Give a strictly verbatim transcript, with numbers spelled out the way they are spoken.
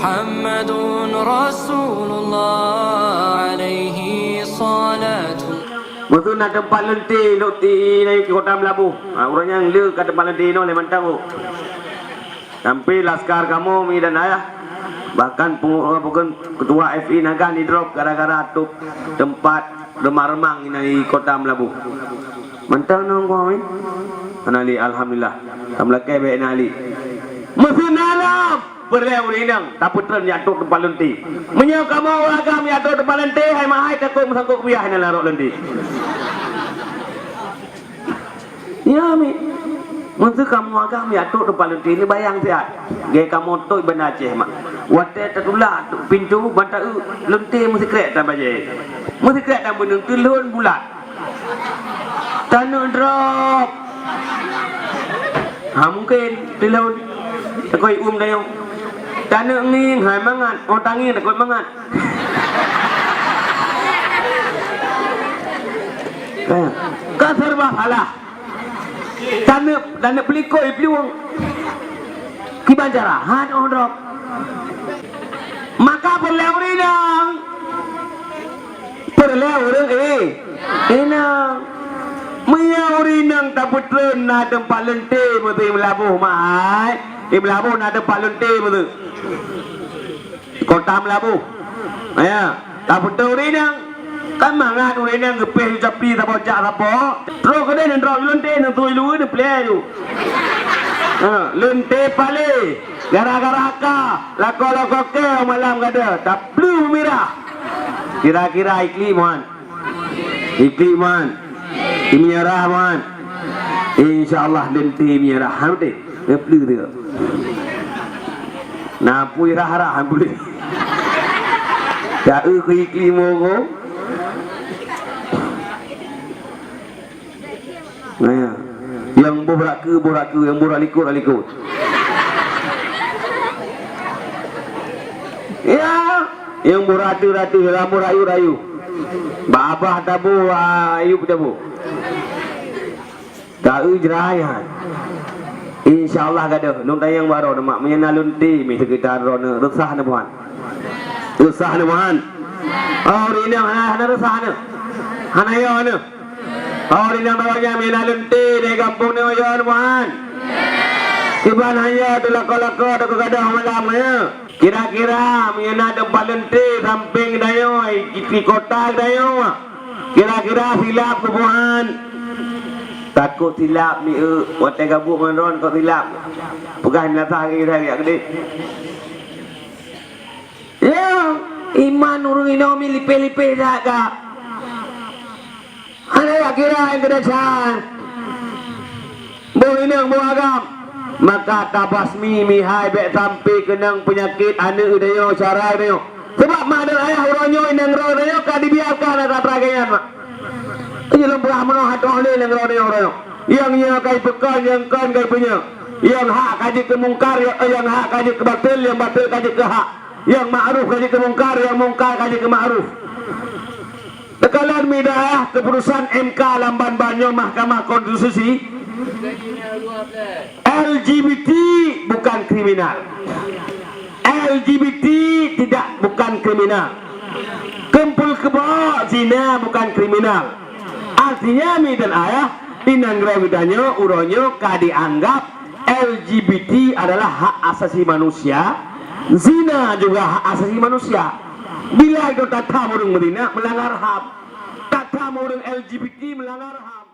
Muhammadun Rasulullah alaihi salatu. Meusu na teumpat leunte lok ti na kota Meulaboh. Ha, ureueng nyang le ka teumpat leunte inoe lé mantong. Sampai laskar kamoe mi dan ayah, bahkan pengu-, apa kan, ketua F I Nagan didrop gara-gara top teumpat reumang-reumang inan di kota Meulaboh. Mantong nong kami. Hana li, alhamdulillah. Tam lakée bék na li. Meusu na lom. Peureulée ureueng inong tapeutreun jak trok teumpat leunte. Meunyoe kamoe ureueng agam jak trok teumpat leunte, hai mahai takot meusangkot kupiah inan lam rot leunte. Ya, mi. Meunteuk kamoe agam jak trok teumpat leunte ni bayang siat. Gai kamoe trok Banda Aceh mak. Watée tatulak pintoe ban ta-eu leunte meusikrek tan bajée. Meusikrek tan beuneung teulhon bulat. Taneuk drop. Ha, mungken teulhon. Takoi um dayong. Taneuk ngieng hai mangat. Oh, tangieng takoi mangat. Ka, ka serba salah. Taneuk, taneuk peulikot iplueng. Kiban cara? Han oh drop. Maka peureulée ureueng inong. Peureulée ureueng, eh, inong. Meunyoe ureueng inong tapeutreun na teumpat leunte meuteuk Meulaboh mahai. Di Meulaboh na teumpat leunte meuteuk. Kota Meulaboh. Ya, tapeutreun ureueng inong. Kan mangat ureueng inong geupéh yu capi saboh jak saboh. Trok keudeh neudrop leunte neutui luweue neuplée yu. Ha, leunte palé. Gara-gara ka lakoe-lakoe kée malam gada tapleue mirah. Kira-kira iklik mohan. Iklik mohan. Imiarah mohan. Insya Allah leunte miarah. Ha beutôi. Tapleue tu. Na pui rah-rah ha beutôi. Taeu keu iklik mogo. Nah, nyang boh brat keue, boh brat keue, nyang boh brat likot, brat likot. Ya, nyang boh brat ateueh, brat ateueh, nyang boh brat rayeuk, rayeuk. Bak abah taboh, bak ayub taboh. Taeu jrai hai. Insya Allah gadoh. Lôn tanyong bak droeneuh mak, meunyoe na leunte mi sekitar droeneuh, reusah neuh buhan. Reusah neuh buhan. Oh, ureueng inong hana, hana reusah neuh. Hana yo neuh. Oh, di nang bawah nyan meunan leunte di gampông nyoe yo, Tuhan. Kiban hana teulako-lako teuka gadôh malam nyoe. Kira-kira meunyoe na teumpat leunte sampéng geutanyoe, di kota geutanyoe, kira-kira silap keu Tuhan. Takot silap mieu, watée gabuek ngon droen kok silap. Peugah binatang lagée nyan, geudeh. Ya, iman ureueng inong mi lipéh-lipéh that ka. Hana jak kira nyang keudesya. Boh inong boh agam. Maka tabasmi mihai bék sampai keunong peunyakét aneuëk geutanyoe, syedara geutanyoe. Sabab mak dan ayah uroe nyoe nyang roh geutanyoe ka dibiarkan atra lagée nyan, mak. Nyoe lôn peugah meunoe hatoh lé nyang roh geutanyoe uroe nyoe. Nyang nyoe ka jipeukon, nyang kon ka jipeunyoe. Nyang hak ka jeuet keu mungkar, nyang hak ka jeuet keu batil, nyang batil ka jeuet keu hak. Nyang ma'ruf ka jeuet keu mungkar, nyang mungkar ka jeuet keu ma'ruf. Teukalon mi dayah keuputusan M K lam ban-ban nyoe Mahkamah Konstitusi, L G B T bukan kriminal. L G B T tidak, bukan kriminal. Kumpul keubo, zina bukan kriminal. Artinya mi dan ayah, di nanggroe geutanyoe uroe nyoe ka dianggap L G B T adalah hak asasi manusia, zina juga hak asasi manusia. Bila itu tatham ureuëng meuzina, meulanggar ham. Tatham ureuëng L G B T, meulanggar ham.